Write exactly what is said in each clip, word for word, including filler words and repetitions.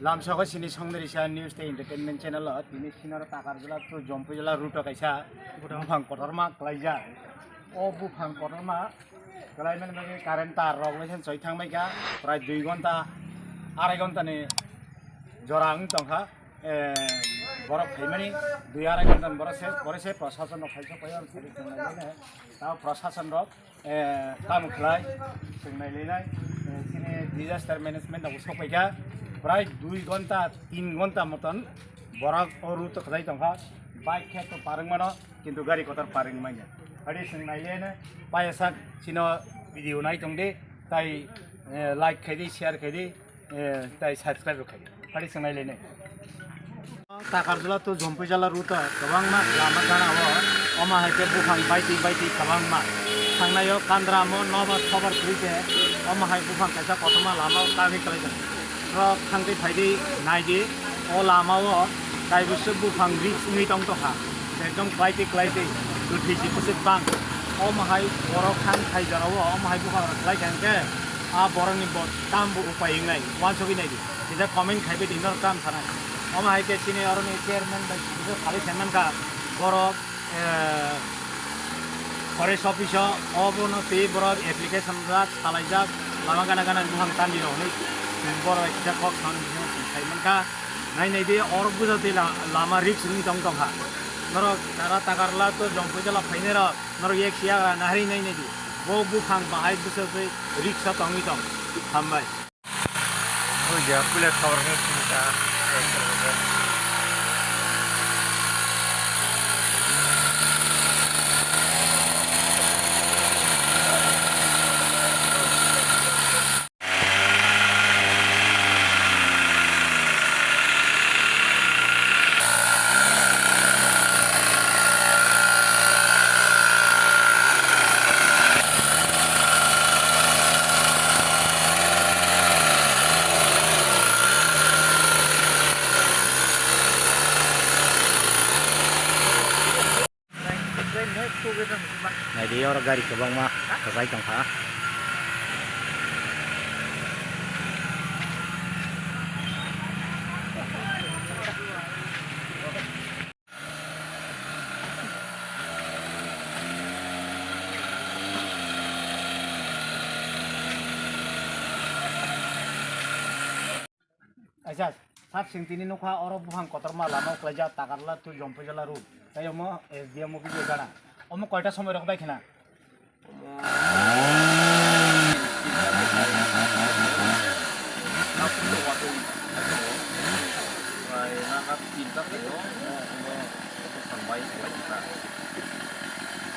Lamsogo sini Songdrisa News tei Entertainment Channel o tini sinoro Takarjala to Jompujala route o kaisa buphang kotorma klaijak. O buphang kotorma klaimani bagwi current tar rok bai choi thangbai kha, prai dui ghonta, arai ghonta ni jora wng tongkha. Eh, borok phaimani dui arai ghonta ni borok se, borok se prosason rok phaisa phaio ang sari tonglaimani. Tamo prosason rok eh, tamo khlai, chwng nailainai, eh, chini disaster management rok sokpaikha, prai dui ghonta, tin ghonta moton borok o route o kwchai tongkha, bike khe to parwng mano, kintu gari kotor parwng manya. Adi chwng nailainai, payasak chino video nai tongdi, tai, eh, like khaidi, share khaidi, eh, tai subscribe rok khai. Phari swngnai lene. Takarjala to Jompujala route o kwbangma lama gana o. Omo hai khe buphang baitwi baitwi kwbangma. Thangnai o Kandramo nobar sobar kwrwi khe omo hai buphang kaisa kotorma lama o kagwi kwlai tongo. Norok thangtwi phaidi naidi o lama o kaibwswk buphang risk wngwi tong tongkha. Ekdom klaitwi klaitwi kwthwi si bwswk bang. Omo hai borok thang thai jora o omo hai buphang rok kwlai kha hwnkhe. A borokni bo tambo upai wngnai, uansugwi naidi. Kisa comment khaibai di, norok tamo sanai. Omo hai khe chini oroni chairman bai kisa salai sai mankha, borok, eh, forest office o obono twi borok application rijak, salaijak, lama gana gana buphang tandi rok hinwi borok bai kisa kok sanani bisingo sai mankha. Nai naidi, oro bujo twi la-, lama risk wngwi tong tongkha. Norok tara Takarjala to Jompujala phainairok, norok ek siya nahari nai naidi. Bo buphang bahai bwswk twi risk o tongwi tong. Hambai. Oya, puila khobor khe sini ta. Naidi, oro gari kwbangma kwchai tongkha. Aisa, sab sing tini nukha oro buphang kotorma lama uklaijak Takarjala to Jompujala road. Tei omo S D M office gana. Omo koita somoi rok bai khna?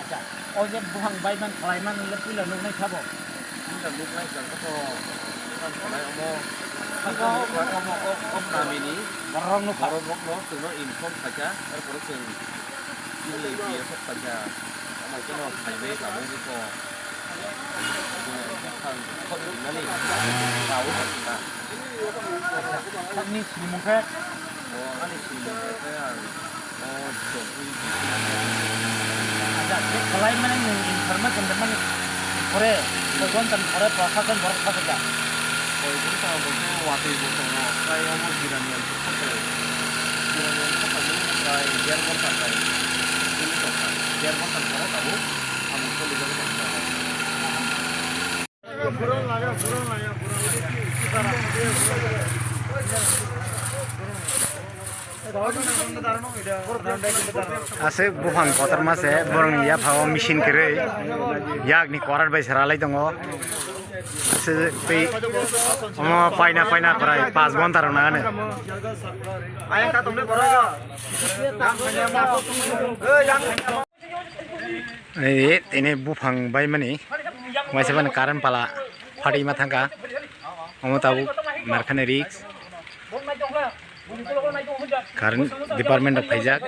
Acha, o je buphang baiman khlaiman le puila nuknai sabo? Puila nuknai sabo to, buphang khlai omo, omo, omo, o, o kamini borok nukha. Borok rokno chwngno inform khaikha, er pore chwng chini B S F khaikha, omo khe no phaibai tabuk khe to. Ani sinimung khe? O, ani sinimung khe ang, o, Chokwi. Acha, khe khlai mani nwng information rwmani pore, koi ghonta ni pore proshashan borok thapjak? Koi ghonta bo khe watwi bo tongo, tei omo jirani ang khe khatai. Jirani ang khatai ni prai der ghonta kai. Chini tongkha. Der ghonta ni pore tabuk samung solijagwi tongkha. Aswk buphang kotorma se borokni yaphao machine kwrwi yakni korat bai se ralai tongo. Aswk tei omo paina paina prai panch ghonta rok nangani. Ei, tini buphang baimani, waisa bani current pala phatwi ma thangkha. Omo tabuk narkhani risk. Current department rok phaijak.